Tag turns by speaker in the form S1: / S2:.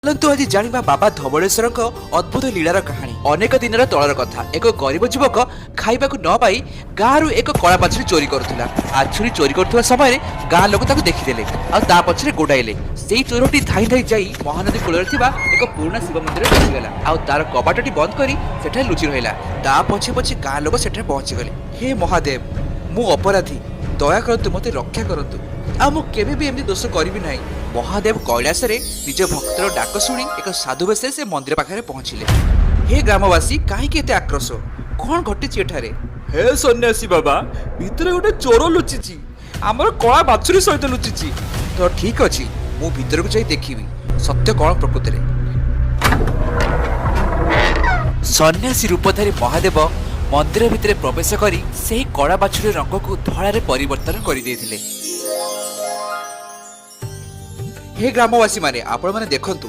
S1: ଚାଲନ୍ତୁ ଆଜି ଜାଣିବା ବାବା ଧବଳେଶ୍ୱରଙ୍କ ଅଦ୍ଭୁତ ଲୀଳାର କାହାଣୀ। ଅନେକ ଦିନର ତଳର କଥା, ଏକ ଗରିବ ଯୁବକ ଖାଇବାକୁ ନ ପାଇ ଗାଁରୁ ଏକ କଳା ବାଛୁରୀ ଚୋରି କରୁଥିଲା। ବାଛୁରୀ ଚୋରି କରୁଥିବା ସମୟରେ ଗାଁ ଲୋକ ତାକୁ ଦେଖିଦେଲେ ଆଉ ତା ପଛରେ ଗୋଡାଇଲେ। ସେଇ ଚୋରଟି ଧାଇଁ ଧାଇଁ ଯାଇ ମହାନଦୀ କୂଳରେ ଥିବା ଏକ ପୁରୁଣା ଶିବ ମନ୍ଦିରରେ ପଶିଗଲା ଆଉ ତାର କବାଟଟି ବନ୍ଦ କରି ସେଠାରେ ଲୁଚି ରହିଲା। ତା ପଛେ ପଛେ ଗାଁ ଲୋକ ସେଠାରେ ପହଞ୍ଚିଗଲେ। ହେ ମହାଦେବ, ମୁଁ ଅପରାଧୀ, ଦୟା କରନ୍ତୁ, ମୋତେ ରକ୍ଷା କରନ୍ତୁ, ଆଉ ମୁଁ କେବେ ବି ଏମିତି ଦୋଷ କରିବି ନାହିଁ। ମହାଦେବ କୈଳାସରେ ନିଜ ଭକ୍ତର ଡାକ ଶୁଣି ଏକ ସାଧୁ ବେଶରେ ସେ ମନ୍ଦିର ପାଖରେ ପହଞ୍ଚିଲେ। ହେ ଗ୍ରାମବାସୀ, କାହିଁକି ଏତେ ଆକ୍ରୋଶ? କ'ଣ ଘଟିଛି ଏଠାରେ?
S2: ହେ ସନ୍ନ୍ୟାସୀ ବାବା, ଭିତରେ ଗୋଟେ ଚୋର ଲୁଚିଛି, ଆମର କଳା ବାଛୁରୀ ସହିତ ଲୁଚିଛି।
S1: ତ ଠିକ ଅଛି, ମୁଁ ଭିତରକୁ ଯାଇ ଦେଖିବି ସତ୍ୟ କ'ଣ ପ୍ରକୃତରେ। ସନ୍ନ୍ୟାସୀ ରୂପଧାରୀ ମହାଦେବ ମନ୍ଦିର ଭିତରେ ପ୍ରବେଶ କରି ସେହି କଳା ବାଛୁରୀର ରଙ୍ଗକୁ ଧଳାରେ ପରିବର୍ତ୍ତନ କରିଦେଇଥିଲେ। ହେ ଗ୍ରାମବାସୀମାନେ, ଆପଣମାନେ ଦେଖନ୍ତୁ,